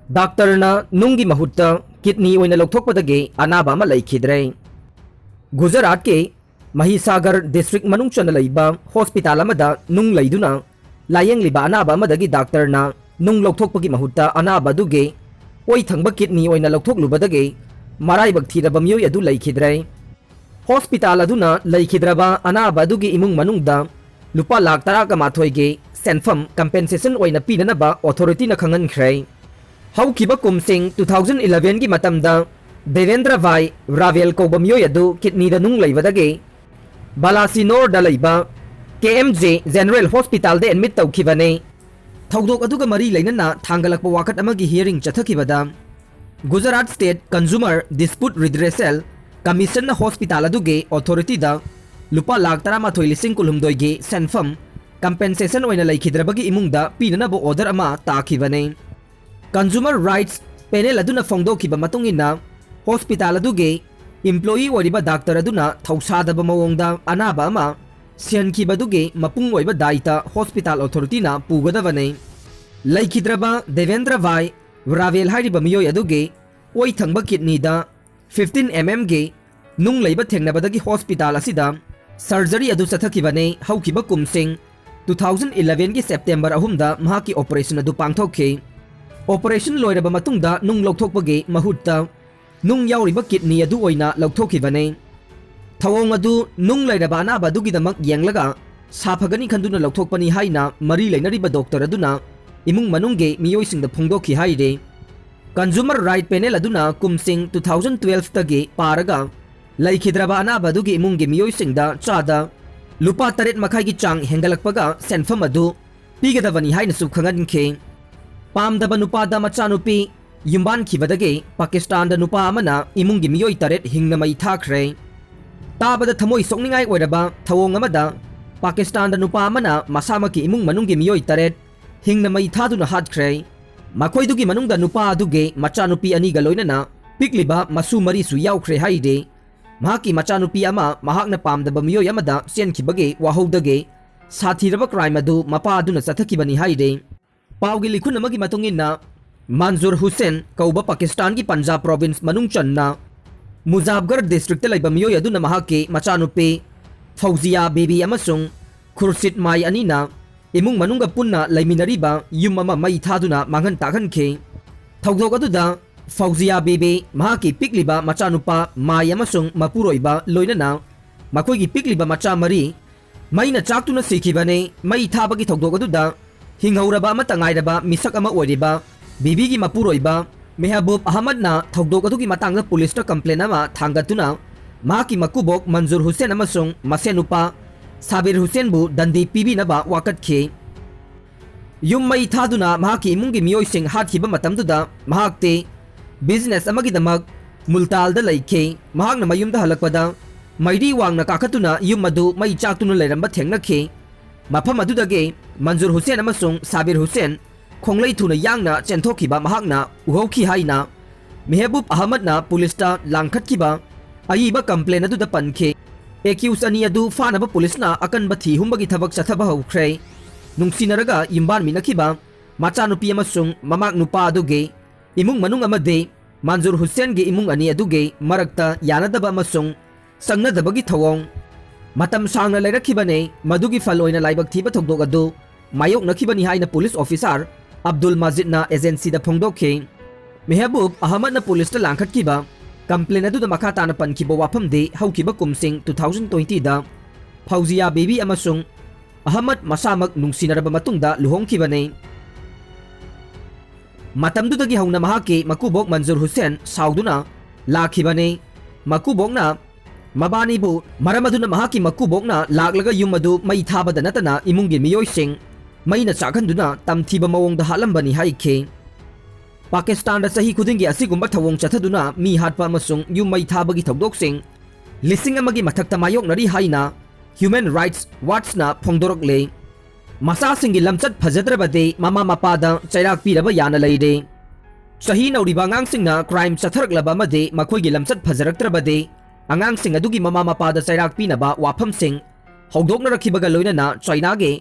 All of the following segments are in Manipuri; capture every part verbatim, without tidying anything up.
ꯗꯥꯛꯇꯔꯅ ꯅꯨꯡꯒꯤ ꯃꯍꯨꯠꯇ ꯀꯤꯗꯅꯤ ꯑꯣꯏꯅ ꯂꯧꯊꯣꯛꯄꯗꯒꯤ ꯑꯅꯥꯕ ꯑꯃ ꯂꯩꯈꯤꯗ꯭ꯔꯦ꯫ ꯒꯨꯖꯔꯥꯠꯀꯤ ꯃꯍꯤꯁꯥꯒꯔ ꯗꯤꯁꯇ꯭ꯔꯤꯛ ꯃꯅꯨꯡ ꯆꯟꯅ ꯂꯩꯕ ꯍꯣꯁꯄꯤꯇꯥꯜ ꯑꯃꯗ ꯅꯨꯡ ꯂꯩꯗꯨꯅ ꯂꯥꯌꯦꯡꯂꯤꯕ ꯑꯅꯥꯕ ꯑꯃꯗꯒꯤ ꯗꯥꯛꯇꯔꯅ ꯅꯨꯡ ꯂꯧꯊꯣꯛꯄꯒꯤ ꯃꯍꯨꯠꯇ ꯑꯅꯥꯕ ꯑꯗꯨꯒꯤ ꯑꯣꯏ ꯊꯪꯕ ꯀꯤꯗꯅꯤ ꯑꯣꯏꯅ ꯂꯧꯊꯣꯛꯂꯨꯕꯗꯒꯤ ꯃꯔꯥꯏꯕꯛ ꯊꯤꯔꯕ ꯃꯤꯑꯣꯏ ꯑꯗꯨ ꯂꯩꯈꯤꯗ꯭ꯔꯦ꯫ ꯍꯣꯁꯄꯤꯇꯥꯜ ꯑꯗꯨꯅ ꯂꯩꯈꯤꯗ꯭ꯔꯕ ꯑꯅꯥꯕ ꯑꯗꯨꯒꯤ ꯏꯃꯨꯡ ꯃꯅꯨꯡꯗ ꯂꯨꯄꯥ ꯂꯥꯈ ꯇꯔꯥꯒ ꯃꯥꯊꯣꯏꯒꯤ ꯁꯦꯟꯐꯝ ꯀꯝꯄꯦꯟꯁꯦꯁꯟ ꯑꯣꯏꯅ ꯄꯤꯅꯅꯕ ꯑꯣꯊꯣꯔꯤꯇꯤꯅ ꯈꯪꯍꯟꯈ꯭ꯔꯦ꯫ ꯍꯧꯈꯤꯕ ꯀꯨꯝꯁꯤꯡ two thousand elevenꯒꯤ ꯃꯇꯝꯗ ꯗꯦꯕꯦꯟꯗ꯭ꯔ ꯚꯥꯏ ꯔꯥꯚꯦꯜ ꯀꯧꯕ ꯃꯤꯑꯣꯏ ꯑꯗꯨ ꯀꯤꯗꯅꯤꯗ ꯅꯨꯡ ꯂꯩꯕꯗꯒꯤ ꯕꯥꯂꯥꯁꯤꯅꯣꯔꯗ ꯂꯩꯕ ꯀꯦ ꯑꯦꯝ ꯖꯦ ꯖꯦꯅꯔꯦꯜ ꯍꯣꯁꯄꯤꯇꯥꯜꯗ ꯑꯦꯗꯃꯤꯠ ꯇꯧꯈꯤꯕꯅꯤ꯫ ꯊꯧꯗꯣꯛ ꯑꯗꯨꯒ ꯃꯔꯤ ꯂꯩꯅꯅ ꯊꯥꯡꯒꯠꯂꯛꯄ ꯋꯥꯀꯠ ꯑꯃꯒꯤ hearing ꯆꯠꯊꯈꯤꯕꯗ Gujarat state consumer ꯗꯤꯁꯄ꯭ꯌꯨꯠ ꯔꯤꯗ꯭ꯔꯦꯁꯦꯜ ꯀꯃꯤꯁꯟꯅ hospital ꯑꯗꯨꯒꯤ ꯑꯣꯊꯣꯔꯤꯇꯤꯗ ꯂꯨꯄꯥ ꯂꯥꯈ ꯇꯔꯥꯃꯥꯊꯣꯏ ꯂꯤꯁꯤꯡ ꯀꯨꯟꯍꯨꯝꯗꯣꯏꯒꯤ ꯁꯦꯟꯐꯝ ꯀꯝꯄꯦꯟꯁꯦꯁꯟ ꯑꯣꯏꯅ ꯂꯩꯈꯤꯗ꯭ꯔꯕꯒꯤ ꯏꯃꯨꯡꯗ ꯄꯤꯅꯅꯕ ꯑꯣꯔꯗꯔ ꯑꯃ ꯇꯥꯈꯤꯕꯅꯤ꯫ ꯀꯟꯖꯨꯃꯔ ꯔꯥꯏꯠꯁ ꯄꯦꯅꯦꯜ ꯑꯗꯨꯅ ꯐꯣꯡꯗꯣꯛꯈꯤꯕ ꯃꯇꯨꯡ ꯏꯟꯅ, ꯍꯣꯁꯄꯤꯇꯥꯜ ꯑꯗꯨꯒꯤ ꯏꯝꯄ꯭ꯂꯣꯌꯤ ꯑꯣꯏꯔꯤꯕ ꯗꯥꯛꯇꯔ ꯑꯗꯨꯅ ꯊꯧꯁꯥꯗꯕ ꯃꯑꯣꯡꯗ ꯑꯅꯥꯕ ꯑꯃ ꯁꯤꯍꯟꯈꯤꯕꯗꯨꯒꯤ ꯃꯄꯨꯡ ꯑꯣꯏꯕ ꯗꯥꯏꯇ ꯍꯣꯁꯄꯤꯇꯥꯜ ꯑꯣꯊꯣꯔꯤꯇꯤꯅ ꯄꯨꯒꯗꯕꯅꯤ꯫ ꯂꯩꯈꯤꯗ꯭ꯔꯕ ꯗꯦꯕꯦꯟꯗ꯭ꯔ ꯚꯥꯏ ꯔꯥꯚꯦꯜ ꯍꯥꯏꯔꯤꯕ ꯃꯤꯑꯣꯏ ꯑꯗꯨꯒꯤ ꯑꯣꯏ ꯊꯪꯕ ꯀꯤꯗꯅꯤꯗ fifteen mm ꯒꯤ ꯅꯨꯡ ꯂꯩꯕ ꯊꯦꯡꯅꯕꯗꯒꯤ ꯍꯣꯁꯄꯤꯇꯥꯜ ꯑꯁꯤꯗ ꯁꯔꯖꯔꯤ ꯑꯗꯨ ꯆꯠꯊꯈꯤꯕꯅꯤ꯫ ꯍꯧꯈꯤꯕ ꯀꯨꯝꯁꯤꯡ two thousand elevenꯒꯤ ꯁꯦꯞꯇꯦꯝꯕꯔ ꯑꯍꯨꯝꯗ ꯃꯍꯥꯛꯀꯤ ꯑꯣꯄꯔꯦꯁꯟ ꯑꯗꯨ ꯄꯥꯡꯊꯣꯛꯈꯤ꯫ ꯑꯣꯄꯔꯦꯁꯟ ꯂꯣꯏꯔꯕ ꯃꯇꯨꯡꯗ ꯅꯨꯡ ꯂꯧꯊꯣꯛꯄꯒꯤ ꯃꯍꯨꯠꯇ ꯅꯨꯡ ꯌꯥꯎꯔꯤꯕ ꯀꯤꯗꯅꯤ ꯑꯗꯨ ꯑꯣꯏꯅ ꯂꯧꯊꯣꯛꯈꯤꯕꯅꯤ꯫ ꯊꯧꯑꯣꯡ ꯑꯗꯨ ꯅꯨꯡ ꯂꯩꯔꯕ ꯑꯅꯥꯕ ꯑꯗꯨꯒꯤꯗꯃꯛ ꯌꯦꯡꯂꯒ ꯁꯥꯐꯒꯅꯤ ꯈꯟꯗꯨꯅ ꯂꯧꯊꯣꯛꯄꯅꯤ ꯍꯥꯏꯅ ꯃꯔꯤ ꯂꯩꯅꯔꯤꯕ ꯗꯣꯛꯇꯔ ꯑꯗꯨꯅ ꯏꯃꯨꯡ ꯃꯅꯨꯡꯒꯤ ꯃꯤꯑꯣꯏꯁꯤꯡꯗ ꯐꯣꯡꯗꯣꯛꯈꯤ ꯍꯥꯏꯔꯤ꯫ ꯀꯟꯖꯨꯃꯔ ꯔꯥꯏꯠ ꯄꯦꯅꯦꯜ ꯑꯗꯨꯅ ꯀꯨꯝꯁꯤꯡ two thousand twelveꯇꯒꯤ ꯄꯥꯔꯒ ꯂꯩꯈꯤꯗ꯭ꯔꯕ ꯑꯅꯥꯕ ꯑꯗꯨꯒꯤ ꯏꯃꯨꯡꯒꯤ ꯃꯤꯑꯣꯏꯁꯤꯡꯗ ꯆꯥꯗ ꯂꯨꯄꯥ ꯇꯔꯦꯠ ꯃꯈꯥꯏꯒꯤ ꯆꯥꯡ ꯍꯦꯟꯒꯠꯂꯛꯄꯒ ꯁꯦꯟꯐꯝ ꯑꯗꯨ ꯄꯤꯒꯗꯕꯅꯤ ꯍꯥꯏꯅꯁꯨ ꯈꯪꯍꯟꯈꯤ꯫ ꯄꯥꯝꯗꯕ ꯅꯨꯄꯥꯗ ꯃꯆꯥꯅꯨꯄꯤ ꯌꯨꯝꯕꯥꯟꯈꯤꯕꯗꯒꯤ ꯄꯥꯀꯤꯁꯇꯥꯟꯗ ꯅꯨꯄꯥ ꯑꯃꯅ ꯏꯃꯨꯡꯒꯤ ꯃꯤꯑꯣꯏ ꯇꯔꯦꯠ ꯍꯤꯡꯅ ꯃꯩ ꯊꯥꯈ꯭ꯔꯦ꯫ ꯇꯥꯕꯗ ꯊꯃꯣꯏ ꯁꯣꯛꯅꯤꯡꯉꯥꯏ ꯑꯣꯏꯔꯕ ꯊꯧꯑꯣꯡ ꯑꯃꯗ ꯄꯥꯀꯤꯁꯇꯥꯟꯗ ꯅꯨꯄꯥ ꯑꯃꯅ ꯃꯁꯥꯃꯛꯀꯤ ꯏꯃꯨꯡ ꯃꯅꯨꯡꯒꯤ ꯃꯤꯑꯣꯏ ꯇꯔꯦꯠ ꯍꯤꯡꯅ ꯃꯩ ꯊꯥꯗꯨꯅ ꯍꯥꯠꯈ꯭ꯔꯦ꯫ ꯃꯈꯣꯏꯗꯨꯒꯤ ꯃꯅꯨꯡꯗ ꯅꯨꯄꯥ ꯑꯗꯨꯒꯤ ꯃꯆꯥꯅꯨꯄꯤ ꯑꯅꯤꯒ ꯂꯣꯏꯅꯅ ꯄꯤꯛꯂꯤꯕ ꯃꯁꯨ ꯃꯔꯤꯁꯨ ꯌꯥꯎꯈ꯭ꯔꯦ ꯍꯥꯏꯔꯤ꯫ ꯃꯍꯥꯛꯀꯤ ꯃꯆꯥꯅꯨꯄꯤ ꯑꯃ ꯃꯍꯥꯛꯅ ꯄꯥꯝꯗꯕ ꯃꯤꯑꯣꯏ ꯑꯃꯗ ꯆꯦꯟꯈꯤꯕꯒꯤ ꯋꯥꯍꯧꯗꯒꯤ ꯁꯥꯊꯤꯔꯕ ꯀ꯭ꯔꯥꯏꯝ ꯑꯗꯨ ꯃꯄꯥ ꯑꯗꯨꯅ ꯆꯠꯊꯈꯤꯕꯅꯤ ꯍꯥꯏꯔꯤ꯫ ꯄꯥꯎꯒꯤ ꯂꯤꯈꯨꯟ ꯑꯃꯒꯤ ꯃꯇꯨꯡ ꯏꯟꯅ, ꯃꯟꯖꯨꯔ ꯍꯨꯁꯦꯟ ꯀꯧꯕ ꯄꯥꯀꯤꯁꯇꯥꯟꯒꯤ ꯄꯟꯖꯥꯕ ꯄ꯭ꯔꯣꯚꯤꯟꯁ ꯃꯅꯨꯡ ꯆꯟꯅ ꯃꯨꯖꯥꯐꯒꯔ ꯗꯤꯁꯇ꯭ꯔꯤꯛꯇ ꯂꯩꯕ ꯃꯤꯑꯣꯏ ꯑꯗꯨꯅ ꯃꯍꯥꯛꯀꯤ ꯃꯆꯥꯅꯨꯄꯤ ꯐꯧꯖꯤꯌꯥ ꯕꯤꯕꯤ ꯑꯃꯁꯨꯡ ꯈꯨꯔꯁꯤꯠ ꯃꯥꯏ ꯑꯅꯤꯅ ꯏꯃꯨꯡ ꯃꯅꯨꯡꯒ ꯄꯨꯟꯅ ꯂꯩꯃꯤꯟꯅꯔꯤꯕ ꯌꯨꯝ ꯑꯃ ꯃꯩ ꯊꯥꯗꯨꯅ ꯃꯥꯡꯍꯟ ꯇꯥꯛꯍꯟꯈꯤ꯫ ꯊꯧꯗꯣꯛ ꯑꯗꯨꯗ ꯐꯧꯖꯤꯌꯥ ꯕꯤꯕꯤ, ꯃꯍꯥꯛꯀꯤ ꯄꯤꯛꯂꯤꯕ ꯃꯆꯥꯅꯨꯄꯥ ꯃꯥꯏ ꯑꯃꯁꯨꯡ ꯃꯄꯨꯔꯣꯏꯕ ꯂꯣꯏꯅꯅ ꯃꯈꯣꯏꯒꯤ ꯄꯤꯛꯂꯤꯕ ꯃꯆꯥ ꯃꯔꯤ ꯃꯩꯅ ꯆꯥꯛꯇꯨꯅ ꯁꯤꯈꯤꯕꯅꯤ꯫ ꯃꯩ ꯊꯥꯕꯒꯤ ꯊꯧꯗꯣꯛ ꯑꯗꯨꯗ ꯍꯤꯡꯍꯧꯔꯕ ꯑꯃꯠꯇ ꯉꯥꯏꯔꯕ ꯃꯤꯁꯛ ꯑꯃ ꯑꯣꯏꯔꯤꯕ ꯕꯤꯕꯤꯒꯤ ꯃꯄꯨꯔꯣꯏꯕ ꯃꯦꯍꯕꯨꯕ ꯑꯍꯃꯗꯅ ꯊꯧꯗꯣꯛ ꯑꯗꯨꯒꯤ ꯃꯇꯥꯡꯗ ꯄꯨꯂꯤꯁꯇ ꯀꯝꯄ꯭ꯂꯦꯟ ꯑꯃ ꯊꯥꯡꯒꯠꯇꯨꯅ ꯃꯍꯥꯛꯀꯤ ꯃꯀꯨꯕꯣꯛ ꯃꯟꯖꯨꯔ ꯍꯨꯁꯦꯟ ꯑꯃꯁꯨꯡ ꯃꯁꯦꯟꯅꯨꯄꯥ ꯁꯥꯕꯤꯔ ꯍꯨꯁꯦꯟꯕꯨ ꯗꯟꯗꯤ ꯄꯤꯕꯤꯅꯕ ꯋꯥꯀꯠꯈꯤ꯫ ꯌꯨꯝ ꯃꯩ ꯊꯥꯗꯨꯅ ꯃꯍꯥꯛꯀꯤ ꯏꯃꯨꯡꯒꯤ ꯃꯤꯑꯣꯏꯁꯤꯡ ꯍꯥꯠꯈꯤꯕ ꯃꯇꯝꯗꯨꯗ ꯃꯍꯥꯛꯇꯤ ꯕꯤꯖꯤꯅꯦꯁ ꯑꯃꯒꯤꯗꯃꯛ ꯃꯨꯜꯇꯥꯜꯗ ꯂꯩꯈꯤ꯫ ꯃꯍꯥꯛꯅ ꯃꯌꯨꯝꯗ ꯍꯜꯂꯛꯄꯗ ꯃꯩꯔꯤ ꯋꯥꯡꯅ ꯀꯥꯈꯠꯇꯨꯅ ꯌꯨꯝ ꯑꯗꯨ ꯃꯩ ꯆꯥꯛꯇꯨꯅ ꯂꯩꯔꯝꯕ ꯊꯦꯡꯅꯈꯤ꯫ ꯃꯐꯝ ꯑꯗꯨꯗꯒꯤ ꯃꯟꯖꯨꯔ ꯍꯨꯁꯦꯟ ꯑꯃꯁꯨꯡ ꯁꯥꯕꯤꯔ ꯍꯨꯁꯦꯟ ꯈꯣꯡꯂꯩ ꯊꯨꯅ ꯌꯥꯡꯅ ꯆꯦꯟꯊꯣꯛꯈꯤꯕ ꯃꯍꯥꯛꯅ ꯎꯍꯧꯈꯤ ꯍꯥꯏꯅ ꯃꯦꯍꯕꯨꯕ ꯑꯍꯃꯗꯅ ꯄꯨꯂꯤꯁꯇ ꯂꯥꯡꯈꯠꯈꯤꯕ ꯑꯏꯕ ꯀꯝꯄ꯭ꯂꯦꯟ ꯑꯗꯨꯗ ꯄꯟꯈꯤ꯫ ꯑꯦꯀ꯭ꯌꯨꯁ ꯑꯅꯤ ꯑꯗꯨ ꯐꯥꯅꯕ ꯄꯨꯂꯤꯁꯅ ꯑꯀꯟꯕ ꯊꯤ ꯍꯨꯝꯕꯒꯤ ꯊꯕꯛ ꯆꯠꯊꯕ ꯍꯧꯈ꯭ꯔꯦ꯫ ꯅꯨꯡꯁꯤꯅꯔꯒ ꯌꯨꯝꯕꯥꯟꯃꯤꯟꯅꯈꯤꯕ ꯃꯆꯥꯅꯨꯄꯤ ꯑꯃꯁꯨꯡ ꯃꯃꯥꯛ ꯅꯨꯄꯥ ꯑꯗꯨꯒꯤ ꯏꯃꯨꯡ ꯃꯅꯨꯡ ꯑꯃꯗꯤ ꯃꯟꯖꯨꯔ ꯍꯨꯁꯦꯟꯒꯤ ꯏꯃꯨꯡ ꯑꯅꯤ ꯑꯗꯨꯒꯤ ꯃꯔꯛꯇ ꯌꯥꯅꯗꯕ ꯑꯃꯁꯨꯡ ꯆꯪꯅꯗꯕꯒꯤ ꯊꯧꯑꯣꯡ ꯃꯇꯝ ꯁꯥꯡꯅ ꯂꯩꯔꯛꯈꯤꯕꯅꯤ꯫ ꯃꯗꯨꯒꯤ ꯐꯜ ꯑꯣꯏꯅ ꯂꯥꯏꯕꯛ ꯊꯤꯕ ꯊꯧꯗꯣꯛ ꯑꯗꯨ ꯃꯥꯌꯣꯛꯅꯈꯤꯕꯅꯤ ꯍꯥꯏꯅ ꯄꯨꯂꯤꯁ ꯑꯣꯐꯤꯁꯥꯔ ꯑꯕꯗꯨꯜ ꯃꯥꯖꯤꯗꯅ ꯑꯦꯖꯦꯟꯁꯤꯗ ꯐꯣꯡꯗꯣꯛꯈꯤ꯫ ꯃꯦꯍꯕꯨꯕ ꯑꯍꯃꯗꯅ ꯄꯨꯂꯤꯁꯇ ꯂꯥꯡꯈꯠꯈꯤꯕ ꯀꯝꯄ꯭ꯂꯦꯟ ꯑꯗꯨꯗ ꯃꯈꯥ ꯇꯥꯅ ꯄꯟꯈꯤꯕ ꯋꯥꯐꯝꯗꯤ ꯍꯧꯈꯤꯕ ꯀꯨꯝꯁꯤꯡ ꯇꯨ ꯊꯥꯎꯖꯟ ꯇ꯭ꯋꯦꯟꯇꯤꯗ ꯐꯧꯖꯤꯌꯥ ꯕꯤꯕꯤ ꯑꯃꯁꯨꯡ ꯑꯍꯃꯗ ꯃꯁꯥꯃꯛ ꯅꯨꯡꯁꯤꯅꯔꯕ ꯃꯇꯨꯡꯗ ꯂꯨꯍꯣꯡꯈꯤꯕꯅꯤ꯫ ꯃꯇꯝꯗꯨꯗꯒꯤ ꯍꯧꯅ ꯃꯍꯥꯛꯀꯤ ꯃꯀꯨꯕꯣꯛ ꯃꯟꯖꯨꯔ ꯍꯨꯁꯦꯟ ꯁꯥꯎꯗꯨꯅ ꯂꯥꯛꯈꯤꯕꯅꯤ꯫ ꯃꯀꯨꯕꯣꯛꯅ ꯃꯕꯥꯅꯤꯕꯨ ꯃꯔꯝ ꯑꯗꯨꯅ ꯃꯍꯥꯛꯀꯤ ꯃꯀꯨꯕꯣꯛꯅ ꯂꯥꯛꯂꯒ ꯌꯨꯝ ꯑꯗꯨ ꯃꯩ ꯊꯥꯕꯗ ꯅꯠꯇꯅ ꯏꯃꯨꯡꯒꯤ ꯃꯤꯑꯣꯏꯁꯤꯡ ꯃꯩꯅ ꯆꯥꯛꯍꯟꯗꯨꯅ ꯇꯝꯊꯤꯕ ꯃꯑꯣꯡꯗ ꯍꯥꯠꯂꯝꯕꯅꯤ ꯍꯥꯏꯈꯤ꯫ ꯄꯥꯀꯤꯁꯇꯥꯟꯗ ꯆꯍꯤ ꯈꯨꯗꯤꯡꯒꯤ ꯑꯁꯤꯒꯨꯝꯕ ꯊꯧꯑꯣꯡ ꯆꯠꯊꯗꯨꯅ ꯃꯤ ꯍꯥꯠꯄ ꯑꯃꯁꯨꯡ ꯌꯨꯝ ꯃꯩ ꯊꯥꯕꯒꯤ ꯊꯧꯗꯣꯛꯁꯤꯡ ꯂꯤꯁꯤꯡ ꯑꯃꯒꯤ ꯃꯊꯛꯇ ꯃꯥꯌꯣꯛꯅꯔꯤ ꯍꯥꯏꯅ ꯍ꯭ꯌꯨꯃꯦꯟ ꯔꯥꯏꯠꯁ ꯋꯥꯠꯆꯅ ꯐꯣꯡꯗꯣꯔꯛꯂꯤ꯫ ꯃꯆꯥꯁꯤꯡꯒꯤ ꯂꯝꯆꯠ ꯐꯖꯗ꯭ꯔꯕꯗꯤ ꯃꯃꯥ ꯃꯄꯥꯗ ꯆꯩꯔꯥꯛ ꯄꯤꯔꯕ ꯌꯥꯅ ꯂꯩꯔꯦ꯫ ꯆꯍꯤ ꯅꯧꯔꯤꯕ ꯑꯉꯥꯡꯁꯤꯡꯅ ꯀ꯭ꯔꯥꯏꯝ ꯆꯠꯊꯔꯛꯂꯕ ꯑꯃꯗꯤ ꯃꯈꯣꯏꯒꯤ ꯂꯝꯆꯠ ꯐꯖꯔꯛꯇ꯭ꯔꯕꯗꯤ ꯑꯉꯥꯡꯁꯤꯡ ꯑꯗꯨꯒꯤ ꯃꯃꯥ ꯃꯄꯥꯗ ꯆꯩꯔꯥꯛ ꯄꯤꯅꯕ ꯋꯥꯐꯝꯁꯤꯡ ꯍꯧꯗꯣꯛꯅꯔꯛꯈꯤꯕꯒ ꯂꯣꯏꯅꯅ ꯆꯥꯏꯅꯥꯒꯤ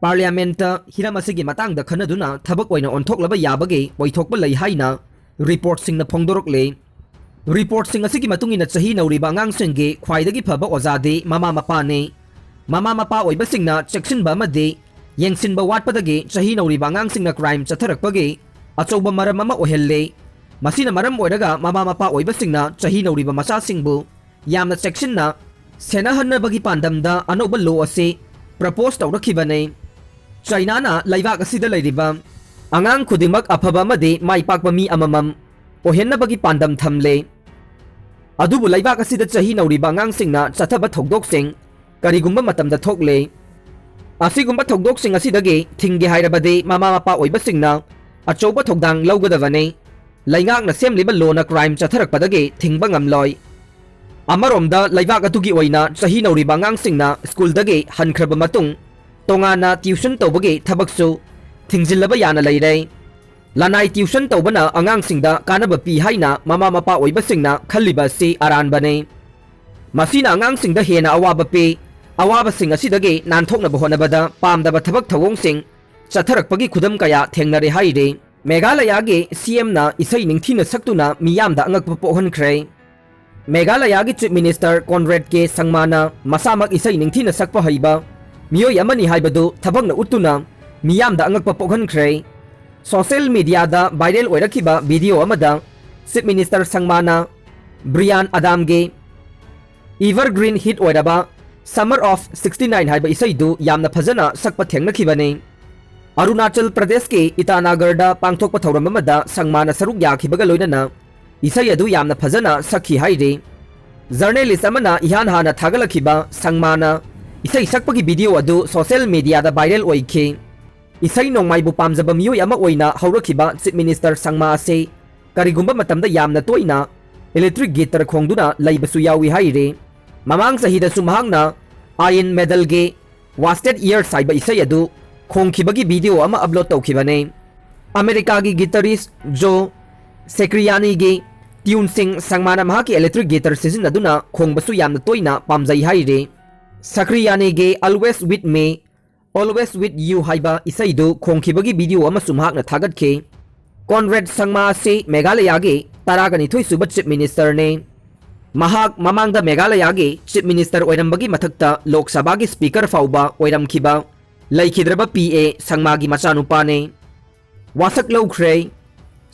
ꯄꯥꯔꯂꯤꯌꯥꯃꯦꯟꯠꯇ ꯍꯤꯔꯝ ꯑꯁꯤꯒꯤ ꯃꯇꯥꯡꯗ ꯈꯟꯅꯗꯨꯅ ꯊꯕꯛ ꯑꯣꯏꯅ ꯑꯣꯟꯊꯣꯛꯂꯕ ꯌꯥꯕꯒꯤ ꯑꯣꯏꯊꯣꯛꯄ ꯂꯩ ꯍꯥꯏꯅ ꯔꯤꯄꯣꯔꯠꯁꯤꯡꯅ ꯐꯣꯡꯗꯣꯔꯛꯂꯤ꯫ ꯔꯤꯄꯣꯔꯠꯁꯤꯡ ꯑꯁꯤꯒꯤ ꯃꯇꯨꯡ ꯏꯟꯅ ꯆꯍꯤ ꯅꯧꯔꯤꯕ ꯑꯉꯥꯡꯁꯤꯡꯒꯤ ꯈ꯭ꯋꯥꯏꯗꯒꯤ ꯐꯕ ꯑꯣꯖꯥꯗꯤ ꯃꯃꯥ ꯃꯄꯥꯅꯤ꯫ ꯃꯃꯥ ꯃꯄꯥ ꯑꯣꯏꯕꯁꯤꯡꯅ ꯆꯦꯛꯁꯤꯟꯕ ꯑꯃꯗꯤ ꯌꯦꯡꯁꯤꯟꯕ ꯋꯥꯠꯄꯗꯒꯤ ꯆꯍꯤ ꯅꯧꯔꯤꯕ ꯑꯉꯥꯡꯁꯤꯡꯅ ꯀ꯭ꯔꯥꯏꯝ ꯆꯠꯊꯔꯛꯄꯒꯤ ꯑꯆꯧꯕ ꯃꯔꯝ ꯑꯃ ꯑꯣꯏꯍꯜꯂꯤ꯫ ꯃꯁꯤꯅ ꯃꯔꯝ ꯑꯣꯏꯔꯒ ꯃꯃꯥ ꯃꯄꯥ ꯑꯣꯏꯕꯁꯤꯡꯅ ꯆꯍꯤ ꯅꯧꯔꯤꯕ ꯃꯆꯥꯁꯤꯡꯕꯨ ꯌꯥꯝꯅ ꯆꯦꯛꯁꯤꯟꯅ ꯁꯦꯟꯅꯍꯟꯅꯕꯒꯤ ꯄꯥꯟꯗꯝꯗ ꯑꯅꯧꯕ ꯂꯣ ꯑꯁꯤ ꯄ꯭ꯔꯄꯣꯖ ꯇꯧꯔꯛꯈꯤꯕꯅꯤ꯫ ꯆꯥꯏꯅꯥꯅ ꯂꯩꯕꯥꯛ ꯑꯁꯤꯗ ꯂꯩꯔꯤꯕ ꯑꯉꯥꯡ ꯈꯨꯗꯤꯡꯃꯛ ꯑꯐꯕ ꯑꯃꯗꯤ ꯃꯥꯏ ꯄꯥꯛꯄ ꯃꯤ ꯑꯃꯃꯝ ꯑꯣꯏꯍꯟꯅꯕꯒꯤ ꯄꯥꯟꯗꯝ ꯊꯝꯂꯦ꯫ ꯑꯗꯨꯕꯨ ꯂꯩꯕꯥꯛ ꯑꯁꯤꯗ ꯆꯍꯤ ꯅꯧꯔꯤꯕ ꯑꯉꯥꯡꯁꯤꯡꯅ ꯆꯠꯊꯕ ꯊꯧꯗꯣꯛꯁꯤꯡ ꯀꯔꯤꯒꯨꯝꯕ ꯃꯇꯝꯗ ꯊꯣꯛꯂꯦ꯫ ꯑꯁꯤꯒꯨꯝꯕ ꯊꯧꯗꯣꯛꯁꯤꯡ ꯑꯁꯤꯗꯒꯤ ꯊꯤꯡꯒꯦ ꯍꯥꯏꯔꯕꯗꯤ ꯃꯃꯥ ꯃꯄꯥ ꯑꯣꯏꯕꯁꯤꯡꯅ ꯑꯆꯧꯕ ꯊꯧꯗꯥꯡ ꯂꯧꯒꯗꯕꯅꯤ꯫ ꯂꯩꯉꯥꯛꯅ ꯁꯦꯝꯂꯤꯕ ꯂꯣꯅ ꯀ꯭ꯔꯥꯏꯝ ꯆꯠꯊꯔꯛꯄꯗꯒꯤ ꯊꯤꯡꯕ ꯉꯝꯂꯣꯏ꯫ ꯑꯃꯔꯣꯝꯗ ꯂꯩꯕꯥꯛ ꯑꯗꯨꯒꯤ ꯑꯣꯏꯅ ꯆꯍꯤ ꯅꯧꯔꯤꯕ ꯑꯉꯥꯡꯁꯤꯡꯅ ꯁ꯭ꯀꯨꯜꯗꯒꯤ ꯍꯟꯈ꯭ꯔꯕ ꯃꯇꯨꯡ ꯇꯣꯉꯥꯟꯅ ꯇ꯭ꯌꯨꯁꯟ ꯇꯧꯕꯒꯤ ꯊꯕꯛꯁꯨ ꯊꯤꯡꯖꯤꯜꯂꯕ ꯌꯥꯅ ꯂꯩꯔꯦ꯫ ꯂꯅꯥꯏ ꯇ꯭ꯌꯨꯁꯟ ꯇꯧꯕꯅ ꯑꯉꯥꯡꯁꯤꯡꯗ ꯀꯥꯟꯅꯕ ꯄꯤ ꯍꯥꯏꯅ ꯃꯃꯥ ꯃꯄꯥ ꯑꯣꯏꯕꯁꯤꯡꯅ ꯈꯜꯂꯤꯕ ꯑꯁꯤ ꯑꯔꯥꯟꯕꯅꯤ꯫ ꯃꯁꯤꯅ ꯑꯉꯥꯡꯁꯤꯡꯗ ꯍꯦꯟꯅ ꯑꯋꯥꯕ ꯄꯤ꯫ ꯑꯋꯥꯕꯁꯤꯡ ꯑꯁꯤꯗꯒꯤ ꯅꯥꯟꯊꯣꯛꯅꯕ ꯍꯣꯠꯅꯕꯗ ꯄꯥꯝꯗꯕ ꯊꯕꯛ ꯊꯧꯑꯣꯡꯁꯤꯡ ꯆꯠꯊꯔꯛꯄꯒꯤ ꯈꯨꯗꯝ ꯀꯌꯥ ꯊꯦꯡꯅꯔꯦ ꯍꯥꯏꯔꯤ꯫ ꯃꯦꯘꯥꯂꯌꯥꯒꯤ ꯁꯤ ꯑꯦꯝꯅ ꯏꯁꯩ ꯅꯤꯡꯊꯤꯅ ꯁꯛꯇꯨꯅ ꯃꯤꯌꯥꯝꯗ ꯑꯉꯛꯄ ꯄꯣꯛꯍꯟꯈ꯭ꯔꯦ꯫ ꯃꯦꯘꯥꯂꯌꯥꯒꯤ ꯆꯤꯐ ꯃꯤꯅꯤꯁꯇꯔ ꯀꯣꯟꯔꯦꯗ ꯀꯦ ꯁꯪꯃꯥꯅ ꯃꯁꯥꯃꯛ ꯏꯁꯩ ꯅꯤꯡꯊꯤꯅ ꯁꯛꯄ ꯍꯩꯕ ꯃꯤꯑꯣꯏ ꯑꯃꯅꯤ ꯍꯥꯏꯕꯗꯨ ꯊꯕꯛꯅ ꯎꯠꯇꯨꯅ ꯃꯤꯌꯥꯝꯗ ꯑꯉꯛꯄ ꯄꯣꯛꯍꯟꯈ꯭ꯔꯦ꯫ ꯁꯣꯁꯤꯌꯦꯜ ꯃꯤꯗꯤꯌꯥꯗ ꯚꯥꯏꯔꯦꯜ ꯑꯣꯏꯔꯛꯈꯤꯕ ꯚꯤꯗꯤꯑꯣ ꯑꯃꯗ ꯆꯤꯐ ꯃꯤꯅꯤꯁꯇꯔ ꯁꯪꯃꯥꯅ ꯕ꯭ꯔꯤꯌꯥꯟ ꯑꯗꯥꯝꯒꯤ ꯏꯚꯔꯒ꯭ꯔꯤꯟ ꯍꯤꯠ ꯑꯣꯏꯔꯕ Summer of sixty nine ꯍꯥꯏꯕ ꯏꯁꯩꯗꯨ ꯌꯥꯝꯅ ꯐꯖꯅ ꯁꯛꯄ ꯊꯦꯡꯅꯈꯤꯕꯅꯤ꯫ ꯑꯔꯨꯅꯥꯆꯜ ꯄ꯭ꯔꯗꯦꯁꯀꯤ ꯏꯇꯥꯅꯥꯒꯔꯗ ꯄꯥꯡꯊꯣꯛꯄ ꯊꯧꯔꯝ ꯑꯃꯗ ꯁꯪꯃꯥꯅ ꯁꯔꯨꯛ ꯌꯥꯈꯤꯕꯒ ꯂꯣꯏꯅꯅ ꯏꯁꯩ ꯑꯗꯨ ꯌꯥꯝꯅ ꯐꯖꯅ ꯁꯛꯈꯤ ꯍꯥꯏꯔꯤ꯫ ꯖꯔꯅꯦꯂꯤꯁ ꯑꯃꯅ ꯏꯍꯥꯟ ꯍꯥꯟꯅ ꯊꯥꯒꯠꯂꯛꯈꯤꯕ ꯁꯪꯃꯥꯅ ꯏꯁꯩ ꯁꯛꯄꯒꯤ ꯚꯤꯗꯤꯑꯣ ꯑꯗꯨ ꯁꯣꯁꯤꯌꯦꯜ ꯃꯤꯗꯤꯌꯥꯗ ꯚꯥꯏꯔꯦꯜ ꯑꯣꯏꯈꯤ꯫ ꯏꯁꯩ ꯅꯣꯡꯃꯥꯏꯕꯨ ꯄꯥꯝꯖꯕ ꯃꯤꯑꯣꯏ ꯑꯃ ꯑꯣꯏꯅ ꯍꯧꯔꯛꯈꯤꯕ ꯆꯤꯐ ꯃꯤꯅꯤꯁꯇꯔ ꯁꯪꯃꯥ ꯑꯁꯤ ꯀꯔꯤꯒꯨꯝꯕ ꯃꯇꯝꯗ ꯌꯥꯝꯅ ꯇꯣꯏꯅ ꯏꯂꯦꯛꯇ꯭ꯔꯤꯛ ꯒꯤꯇꯔ ꯈꯣꯡꯗꯨꯅ ꯂꯩꯕꯁꯨ ꯌꯥꯎꯏ ꯍꯥꯏꯔꯤ꯫ ꯃꯃꯥꯡ ꯆꯍꯤꯗꯁꯨ ꯃꯍꯥꯛꯅ ꯑꯥꯏꯟ ꯃꯦꯗꯜꯒꯤ ꯋꯥꯁꯇꯦꯗ ꯏꯌꯔꯁ ꯍꯥꯏꯕ ꯏꯁꯩ ꯑꯗꯨ ꯈꯣꯡꯈꯤꯕꯒꯤ ꯚꯤꯗꯤꯑꯣ ꯑꯃ ꯑꯞꯂꯣꯗ ꯇꯧꯈꯤꯕꯅꯤ꯫ ꯑꯃꯦꯔꯤꯀꯥꯒꯤ ꯒꯤꯇꯔꯤꯁ ꯖꯣ ꯁꯦꯀ꯭ꯔꯤꯌꯥꯅꯤꯒꯤ ꯇ꯭ꯌꯨꯟꯁꯤꯡ ꯁꯪꯃꯥꯅ ꯃꯍꯥꯛꯀꯤ ꯏꯂꯦꯛꯇ꯭ꯔꯤꯛ ꯒꯤꯇꯔ ꯁꯤꯖꯤꯟꯅꯗꯨꯅ ꯈꯣꯡꯕꯁꯨ ꯌꯥꯝꯅ ꯇꯣꯏꯅ ꯄꯥꯝꯖꯩ ꯍꯥꯏꯔꯤ꯫ ꯁꯀ꯭ꯔꯤꯌꯥꯅꯤꯒꯤ Always With Me, Always With You ꯍꯥꯏꯕ ꯏꯁꯩꯗꯨ ꯈꯣꯡꯈꯤꯕꯒꯤ ꯚꯤꯗꯤꯑꯣ ꯑꯃꯁꯨ ꯃꯍꯥꯛꯅ ꯊꯥꯒꯠꯈꯤ꯫ ꯀꯣꯟꯔꯦꯗ ꯁꯪꯃꯥ ꯑꯁꯤ ꯃꯦꯘꯥꯂꯌꯥꯒꯤ ꯇꯔꯥꯒ ꯅꯤꯊꯣꯏ ꯁꯨꯕ ꯆꯤꯐ ꯃꯤꯅꯤꯁꯇꯔꯅꯤ꯫ ꯃꯍꯥꯛ ꯃꯃꯥꯡꯗ ꯃꯦꯘꯥꯂꯌꯥꯒꯤ ꯆꯤꯐ ꯃꯤꯅꯤꯁꯇꯔ ꯑꯣꯏꯔꯝꯕꯒꯤ ꯃꯊꯛꯇ ꯂꯣꯛ ꯁꯚꯥꯒꯤ ꯁ꯭ꯄꯤꯀꯔ ꯐꯥꯎꯕ ꯑꯣꯏꯔꯝꯈꯤꯕ ꯂꯩꯈꯤꯗ꯭ꯔꯕ ꯄꯤ ꯑꯦ ꯁꯪꯃꯥꯒꯤ ꯃꯆꯥꯅꯨꯄꯥꯅꯤ꯫ ꯋꯥꯁꯛ ꯂꯧꯈ꯭ꯔꯦ꯫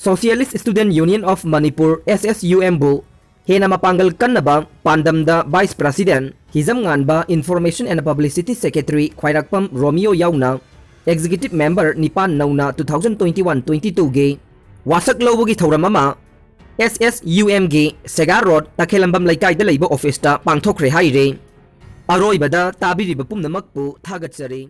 Socialist Student Union of Manipur, S S U M ꯕꯨ ꯍꯦꯟꯅ ꯃꯄꯥꯡꯒꯜ ꯀꯟꯅꯕ ꯄꯥꯟꯗꯝꯗ ꯚꯥꯏꯁ ꯄ꯭ꯔꯁꯤꯗꯦꯟꯠ ꯍꯤꯖꯝꯉꯥꯟꯕ, Information and Publicity Secretary ꯈ꯭ꯋꯥꯏꯔꯥꯛꯄꯝ ꯔꯣꯃꯤꯌꯣ ꯌꯥꯎꯅ ꯑꯦꯛꯖꯤꯀ꯭ꯌꯨꯇꯤꯚ ꯃꯦꯝꯕꯔ ꯅꯤꯄꯥꯟ ꯅꯧꯅ two thousand twenty-one twenty-two ꯒꯤ ꯋꯥꯁꯛ ꯂꯧꯕꯒꯤ ꯊꯧꯔꯝ ꯑꯃ S S U M ꯒꯤ ꯁꯦꯒꯥ ꯔꯣꯗ ꯇꯈꯦꯂꯝꯕꯝ ꯂꯩꯀꯥꯏꯗ ꯂꯩꯕ ꯑꯣꯐꯤꯁꯇ ꯄꯥꯡꯊꯣꯛꯈ꯭ꯔꯦ ꯍꯥꯏꯔꯦ꯫ ꯑꯔꯣꯏꯕꯗ ꯇꯥꯕꯤꯔꯤꯕ ꯄꯨꯝꯅꯃꯛꯄꯨ ꯊꯥꯒꯠꯆꯔꯤ꯫